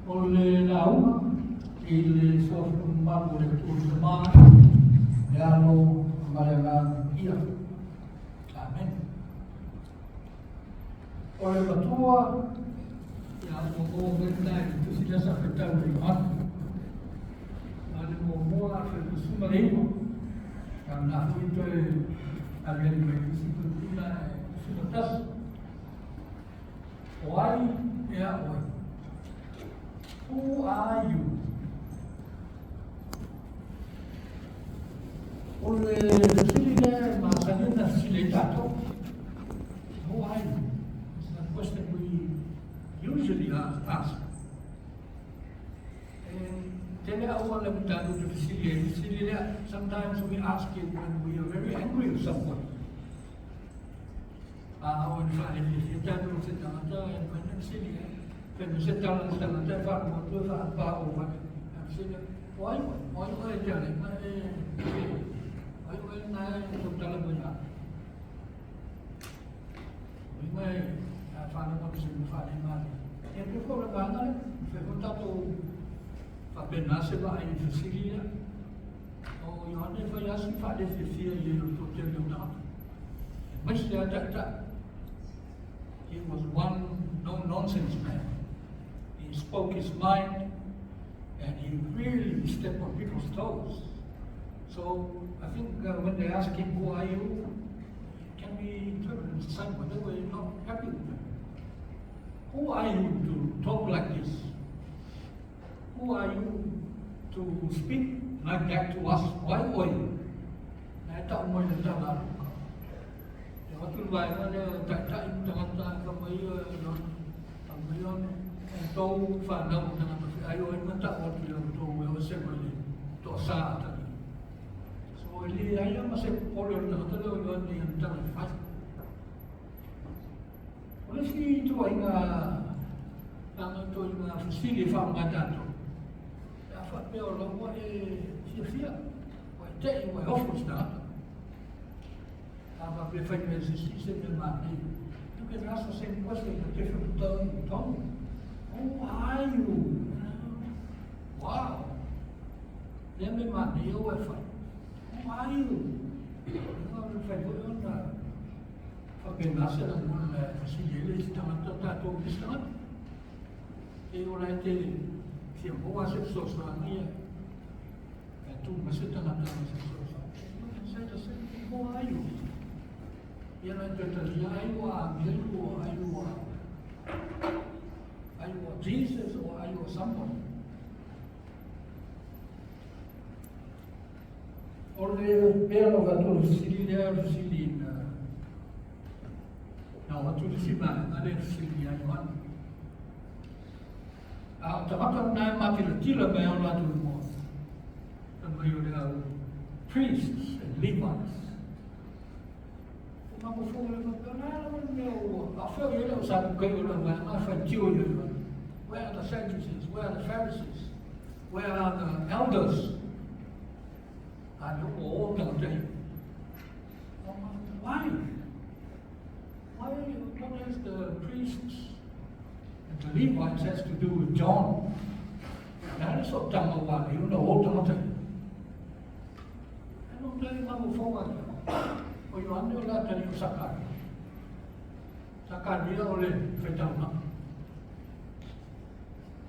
O le lauga i le suafa mamalu o le Atua le Tama, le Alo ma le Agaga Paia. Amen. O le matua, ia ua maua mai lena i le tusi lea sa faitau e Ioane. A le muamua a 19, a lena foi toe aliali mai isi toeaiina e 11. O ai ea oe? Who are you? O le fesili lea e masani ona fesili ai tatou. Who are you? It's a question we usually ask. E tele auala e tatou te fesili ai. Fesili lea, sometimes we ask it when we are very angry with someone. A o le faalefiafia tatou se tagata e mafai ona fesili ai. Fai mai se tala i se tagata e faalogo atu e faapao mai. A fesili atu, o ai oe? O ai oe e te alai mai e O ai oe lena e tautala mai ia? O ai oe a faalogo atu se mea faalemale. Ia pei foi o le vaega lea, fai foi tatou faapena se vaai i le fesili lea. O Ioane e fai lava si faalefiafia i ai o le toatele o tagata. Aemaise lava taitai. He was one no-nonsense man. He spoke his mind and he really stepped on people's toes. So I think when they ask him, who are you? It can be interpreted in the same way. They were not happy with him. Who are you to talk like this? Who are you to speak like that to us? Why oe? Na e tau mai le tala a Luka. E atu le vaega lea e taitai ma tagata e fa mai e lona, fa mai ona, e tou whanau o tagata feai oe ma tau atu ia outou e oe se mai le toasa a tali. So e le ai ma se popole o le tagata lea o Ioane i ana tala e fai. O le isi ituaiga lana ituaiga fesili e faaaoga e tatou, pe a faapea o la ua e fiafia, ua e tei, ua e ofo i se tagata. A faapea fai mai e se isi se mea manaia. You can ask the same question in a different tone. Who are you? Wow. Lea mea manaia ua e fai. Who are you? Ua fai foi ona Faapena se lagona e fesili ai le isi tagata, tatou isi tagata. E ola e te fia maua se fesoasoani ia. E tu mai se tagata ma se fesoasoani. Say the same thing, who are you? Ia na toe talia ai ua Amielu o ai ua ai ua Jesus or ai ua somebody. O le pea o tatou le fesili lea o le fesili na na o atu le isi vaega lea e fesili ia Ioane. A o tagata lena e matilatila mai ao latou igoa. Fai mai o le au priests and Levites. O mafaufauga le faapea, o le a lava le mea ua, a o fea o i ai le au Sadukai o le au vaega e faitio ia Ioane. Where are the Sadducees? Where are the Pharisees? Where are the elders? A le o o tagata ia. Why? Why, what has the priests and the Levites has to do with John? Na le so tanga wa le una o tagata ia. E no te mafaufauga lea. O Ioane o le atalii o Sakaria. Sakaria o le faitauna.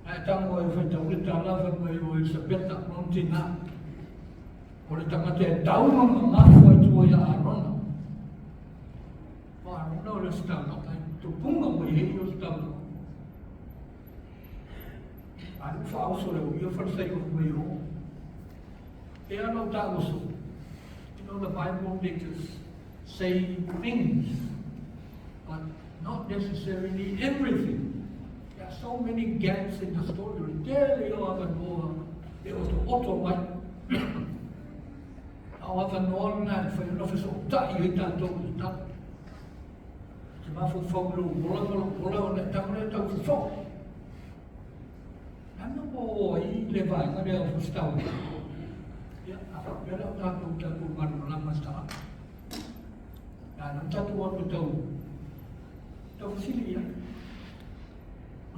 Ae tago e faitau le tala fai mai o Elisapeta lona tina. O le tagata e tau ma gagafo ai tua ia Arona. O Arona o le ositaulaga, e tupunga mai ai i ositaulaga. A le faaoso le uia falesai o mai o. E ana o tāoso. You know, the Bible makes us say things, but not necessarily everything. There are so many gaps in the story. O le tele o avanoa e otooto mai. A o avanoa lena e mafai ona fesootai ai tatou i le tala. Te mafaufau i lou ola ma lou ola ona e tago lea tau fofo. Ana ua oo ai le vaega lea o Fositaua. Ia, a faapea la o tatou tatou malamalama i se tagata. A na tatou o atu e tau tau fesili i ai.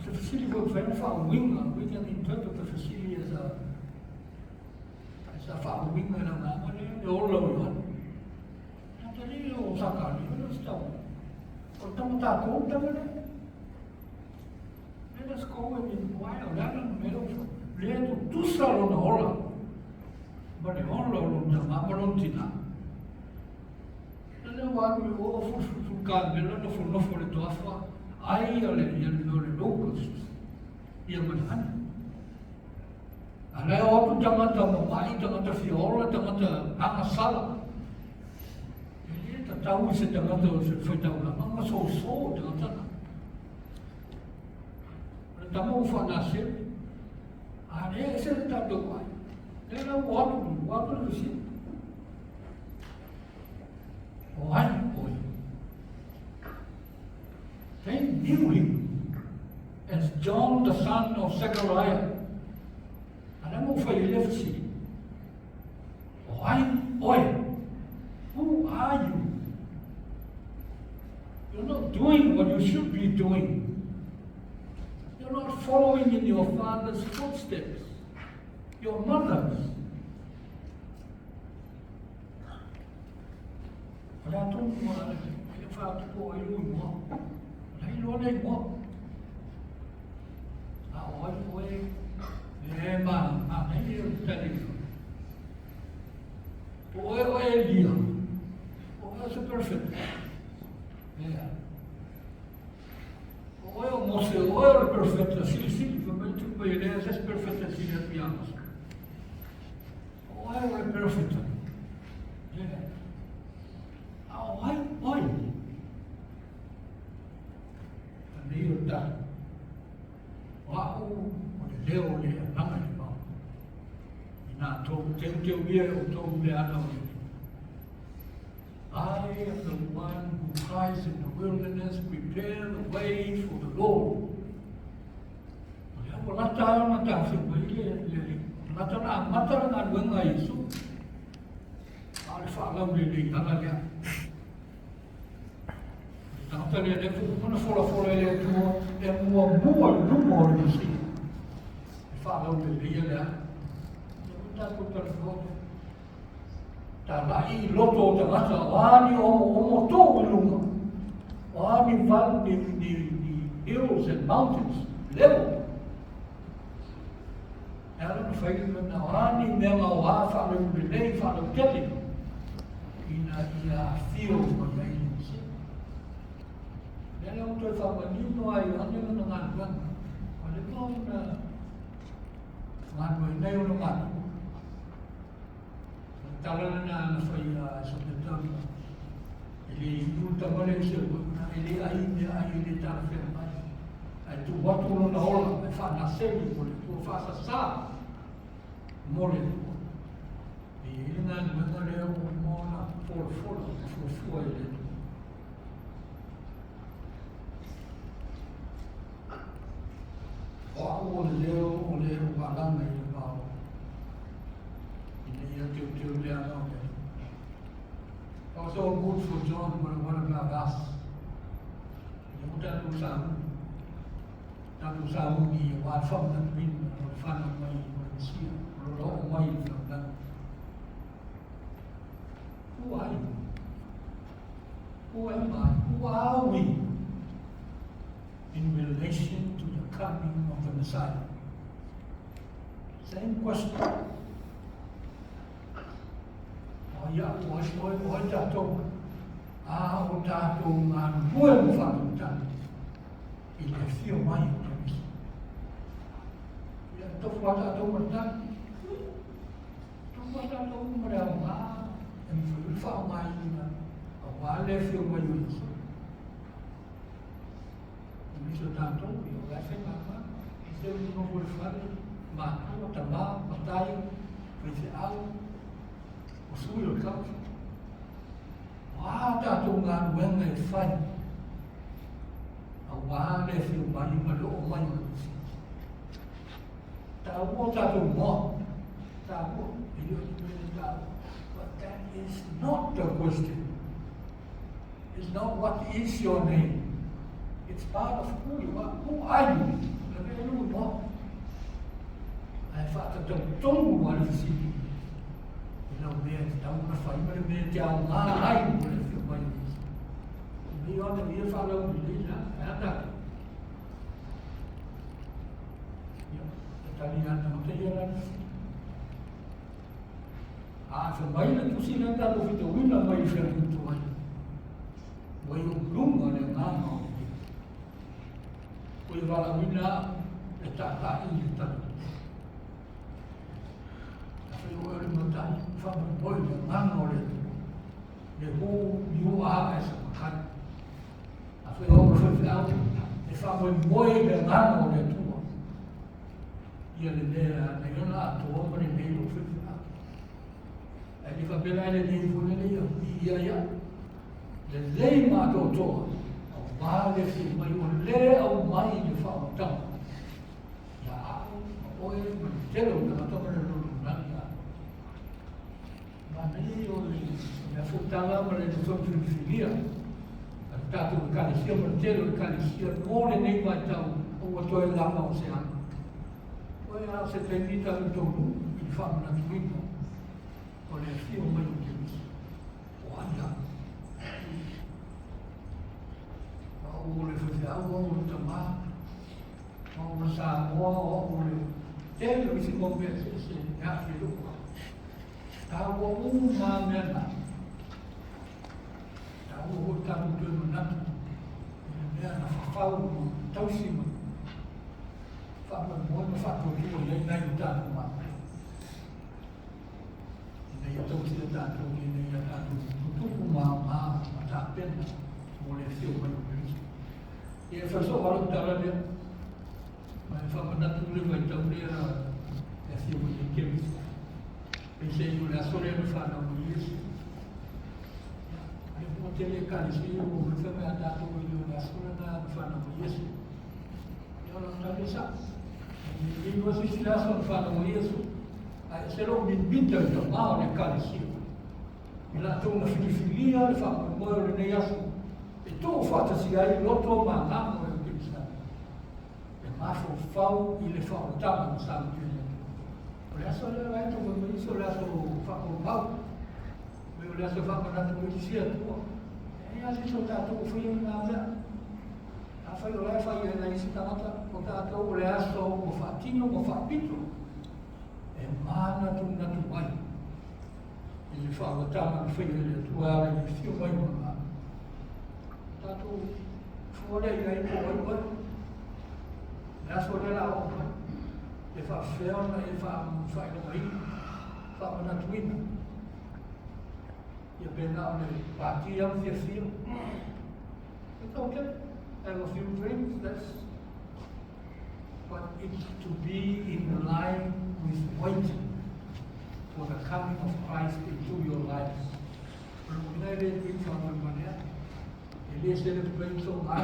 O se fesili foi mafai ona faauiga, we can interpret the fesili as a as a faauiga i le agaga lea, le ola o Ioane. Tagata le o Sakaria, o le tama. O le tama tatou tama lea. Let us go and inquire. O le ala na mea o lea tutusa lona ola ma le ola o lona tama ma lona tina. Na lea ua alu i o fulufulufulu kamela nofonofo le toafa ai a le ia le mea o le locust ia ma le honey. A lea o atu tagata mama'i, tagata fia ola, tagata agasala. E le tatau i se tagata o se faitaulaga ma soso tagata na. O le tama ua faanaselu. A lea ese le tatou ai. Lea la ua atu, ua atu le fesili. O ai oe? They knew him as John the son of Zechariah. A lea mo fai le fesili. O ai oe? Who are you? You're not doing what you should be doing. You're not following in your father's footsteps, your mother's. O le atonu a le le whaatupo ai lui mua. O le iloa nei mua. A o ai oe e ma ma nei e o tali. O oe o Elia. O oe o se perfect. Yeah. O oe o Mose, o oe o le perfect, silisili, fa mai tu mai le se perfect sili atu ia Mose. O oe o le perfect. Yeah. A o ai oe. A nei o ta. O au o le leo o le alaga i le mau. I nā tō teuteu ia e o tō le ana o le I am the one who cries in the wilderness, prepare the way for the Lord. O lea ua lata ona tafio mai le le lata na amata le galuega a Iesu. A o le faalaulelei ala lea. Le tagata lea lea foi ua ona folafola e le Atua e muamua i luma o le Mesia. E faalauleleia le ala. Ia ua tatou talanoa lea. Talai i loto o tagata, o a ni omoomo tō i lunga. O a ni val, ni, ni, ni hills and mountains, level. E ala na whai na o a ni mea ngā o a whaalau lelei, whaalau tele. Ina ia whio mai ai le Mesia. Lea lea o toe whamanino ai o ane lana galuega. O le mea ona galuega nei ona matua. O le tala lena na fai a Sopetama. E le inu tama le se na e le ai mea ai e le talafeagai. Ae tuu atu lona ola e faanaselu mo le Atua, faasasā mo le Atua. E i ai le galuega lea ua uma ona folafola ma fuafua e le Atua. O au o le leo o le ua alaga i le vao, ina ia teuteu le ala o le Alii. That was all good for John, but what about us? Ia ua tatou sauni, tatou sauni aua le faamanatuina o le fanau mai o le Mesia, o lona oo mai i le lalolagi. Who are you? Who am I? Who are we in relation to the coming of the Messiah? Same question. O ai au, o ai oe, o ai tatou, a o tatou galulue ma faatauta i le afio mai o le Mesia. Ia, tofu lava tatou ma le tali. Tofu lava tatou ma le aoga e mafai ona faaaogaina aua le afio mai o Iesu. O nisi o tatou, ia o la e faigaluega, e seu nofo i le fale, matua, tama, matai, faifeau, o sui o le council. O a tatou galuega e fai aua le afio mai ma le oo mai o le Mesia. Taua o tatou igoa. Taua. E le o ni mea le taua. But that is not the question. It's not what is your name. It's part of who you are. Who are you? faatalutonu lava le fesili i lau mea e tatau ona fai ma le mea e te aoga ai mo le afio mai o Iesu. Fai mai Ioane o ia e faalaulelei le a, ae a tatou? Ia, e tali lava le tagata ia la le fesili. A fai mai le tusi lea na tatou fitauina mai le feagaiga tuai, ua i ou luma le agaga o le Ua ia valaauina au e taatai i le tala. Afai o oe o le matai, faamoemoe i le agaga o le Atua. Le who you are as a matai. Afai o au o le faifeau, e faamoemoe i le agaga o le Atua. Ia le mea na ona atoa ma lelei lou faifeau. Ae le faapea la e lelei foi lele ia viia ia. Lelei ma atoatoa, aua le afio mai o le aumai le faaolataga. Ia au ma oe ma le tele o tagata ma le lalolagi atoa. Manaia ia o le mea foutaga ma le tonu filifilia a le tatou ekalesia ma le tele o ekalesia mo lenei vaitau ua toe lava o se aga. Toe a o se taimi tatou taunuu i le faamanatuina o le afio mai o Keriso. O ai au? O au o le faifeau, o au o le tamā, o au o le Samoa, o au o le tele o isi mau mea eseese e aafia i lou au. Taua uma lava mea na. Taua foi le tatou toe manatu i le mea na fafau ma tausi ma faamoemoe ma faatuatua i ai nai o tatou matua. Ina ia tausi tatou, ina ia tatou tutupu ma aoga ma tapena mo le afio mai o Keriso. Ia e fai soo lava lau tala lea, ma e faamanatu le vaitau lea e afio mai ai Keriso. Peiseai o le aso lea na fanau ai Iesu. Ia, lea ua tele ekalesia ua omai fai mai a tatou e le o le aso lena na fanau ai Iesu. Ia o lau tala e sa'o. E le iloa se isi aso na fanau ai Iesu, ae ese lou mimita i tama o le ekalesia. I latou na filifilia le faamoemoe o lenei aso e tuufaatasia ai loto ma agaga o le kerisiano e mafaufau i le faaolataga na saotia e le Atua. O le aso lea la e tau fai mai isi o le aso faamoumau, mai o le aso e faamanatu ai se Atua. E leai lava se isi o tatou o faia lena mea. Afai o la e fai ai nai isi tagata, o tatou o le aso ua faatino ma faapito e manatunatu ai i le faaolataga na faia e le Atua e ala i le afio mai o Lana. Tatou fua lea i ai po o ai oe. Le aso lea la oo mai, e faafefea ona e faailogaina, faamanatuina. Ia pe na o le pati lava fiafia. It's okay. Have a few drinks, that's but it's to be in line with waiting for the coming of Christ into your lives. O le uiga e le drink faamoemoe e le celebrate soaga,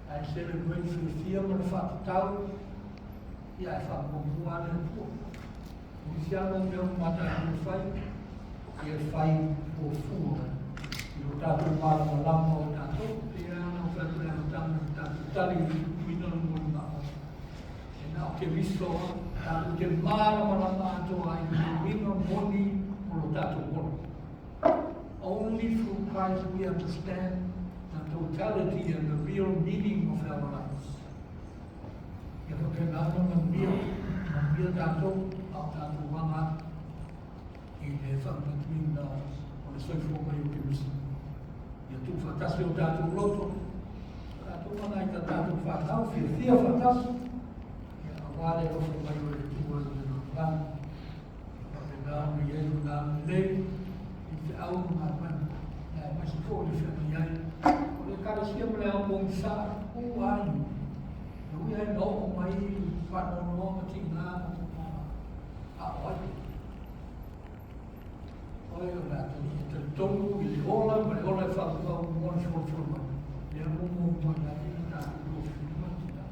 ae celebrate fiafia ma le faatatau, ia e faamuamua lava le Atua. O isi lava mau mea uma a tatou e fai, ia fai fuafua i lo tatou malamalama o tatou. E pei lava ona ou fai atu i le amataga i le tatou tali i le tuuina o le molimau, e na o Keriso tatou te malamalama atoa ai i le uiga moni o lo tatou ola. Only through Christ we understand the totality and the real meaning of our lives. Ia faapena ona manuia, manuia tatou a o tatou aga atu i le faamanatuina o le soifua mai o Keriso. Ia tuufaatasi o tatou loto, tatou aga i ta tatou fanau, fiafia faatasi, ia aua le alofa mai o le Atua i le lalolagi. Ia faapena ona i ai lona agalelei i feau ma galuega, aemaise foi o le feagai ai o le Ekalesia ma le ao pogisa, who are you? E ui ai na oo mai faanoanoa ma tiga ma tupuna, a o ai? Oe o le atalii e talitonu i le ola ma le ola e faavavau mo le folafolo mai. Lea mo mo mo i ai na tatou tofilima ma tina.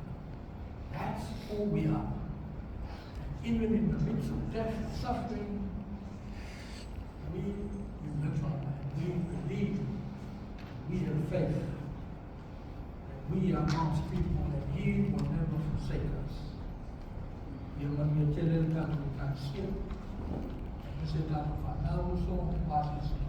That's who we are. And even in the midst of death and suffering, we remember and we believe, we have faith that we are God's people and He will never forsake us. Ia manuia tele. aemaise tatou fanau, uso ma asiasi.